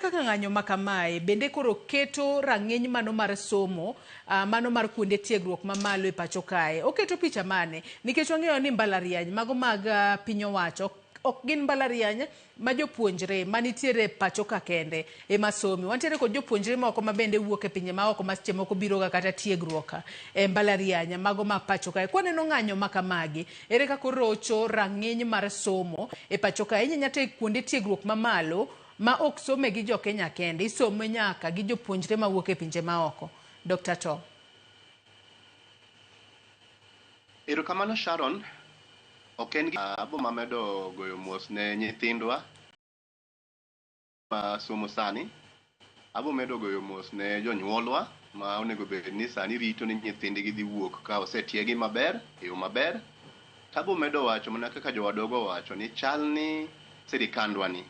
Kaka ng'anyo ma kamae bende koro keto rang'iny mano mar somo, mano mar kuonde tiegruok mamalo e pacho kae. Oketo picha mane? Nikech wang'eyo ni mbalariany mago mag piny owacho ok gin mbalariany ma jopuonjre manitiere e pacho ka kende ema some. Wantiere kod jopuonjre moko ma bende wuok e pinje maoko ma seche moko biroga kata tiegruok e mbalariany mago ma pacho kae. Kwaneno ng'anyo ma kamagi, ere kaka orocho rang'iny mar somo e pacho kae? Inya nyata e kuonde tiegruok mamalo ma ok some gi jo Kenya kende, isome nyaka gi jopuonjre mawuok e pinje maoko. Dr. Tom. Erokamano Sharon. Ok en abo mamedo goyo mos ne nyithindwa ma somo sani. Abo medo goyo mos ne jonyuolwa ma onego bed ni sani rito ni nyithindgi dhi wuok ka osetiegi maber e yo maber. Tabo medo wacho mana kaka jowadogo owacho ni chal ni sirikandwa ni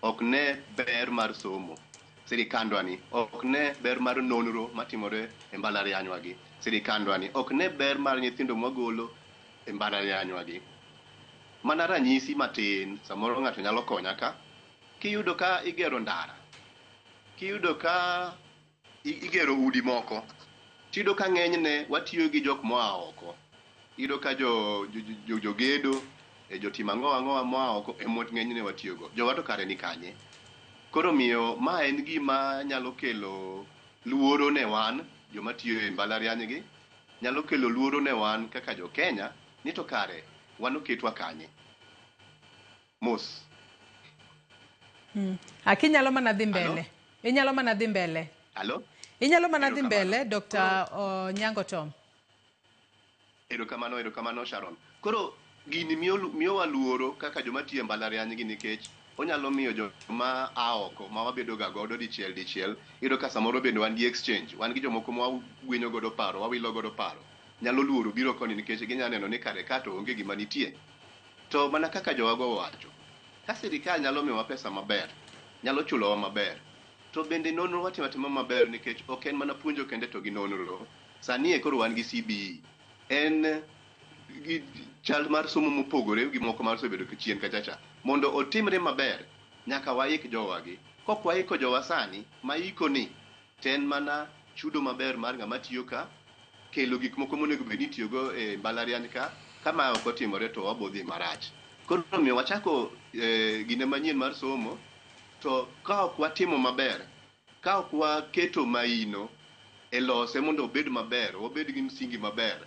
ok ne ber mar somo. Sirikandwa ni ok ne ber mar nonro matimore e mbalarianywa gi. Sirikandwa ni ok ne ber mar nyithindo mwagolo e mbalarianywa gi. Mana ranyisi matin, samoro ng'ato nyalo konya ka. Kiyudo ka igero ndara, kiyudo ka igero udi moko, tiyudo ka ng'enyne watiyo gi jok moa oko. Iyudo ka jogedo, jotim ang'o ang'owa moa oko ema ng'enyne watiyogo. Jowa to kare ni kanye? Koro omiyo ma en gima nyalo kelo luoro ne wan joma tiyo e mbalariany gi, nyalo kelo luoro ne wan kaka jo Kenya ni to kare wan oketwa kanye? Mos. Akinyalo mana dhi mbele. Inyalo mana dhi mbele. Alo? Inyalo mana dhi mbele, Dr. Onyango Tom. Erokamano, erokamano Sharon. Koro gini miyowa luoro kaka joma tiyo e mbalariany gi nikech onyalo miyo joma a oko ma wabedo ga godo dichiel dichiel, iyudo ka samoro bende wan gi exchange, wan gi jomoko ma wagwenyo godo paro, wawilo godo paro. Nyalo luoro biro koni nikech ginyalo neno ni kare ka to onge gima nitie. To mana kaka jowago owacho, ka sirikal nyalo miyowa pesa maber, nyalo chulowa maber, to bende nonro watimo atima maber nikech ok en mana puonjo kende to gi nonro. Sani e koro wan gi CBE. En gi chal mar somo mopogore gi moko mar osebedo chien kachacha. Mondo otimre maber, nyaka waik jowagi. Kok waiko jowa sani, maiko ni, to en mana chudo maber mar ng'ama tiyo ka, kelo gik moko monego bed ni itiyogo e mbalariany ka, ka ma ok otimore to wabo dhi marach. Koro omiyo wachako gine manyien mar somo, to ka ok watimo maber, ka ok waketo maino e lose mondo obed maber, wabed gi msingi maber,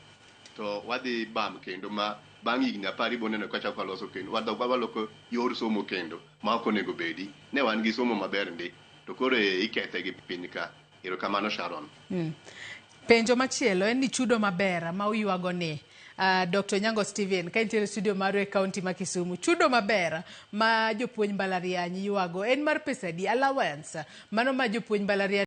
to wadhi bam kendo ma bang' higni 10 ibo neno ka chako waloso kendo, waloko yor somo kendo ma ok onego bedi. Ne wan gi somo maber ndi, to koro ikethe gi piny ka. Erokamano Sharon. Penjo machielo en ni chudo maber ma uywago ni Dr. Onyango Stephen ka intiere studio marwa e kaunti ma Kisumu, chudo maber ma jopuonj mbalariany ywago en mar pesa adi? Allowance mano ma jopuonj mbalariany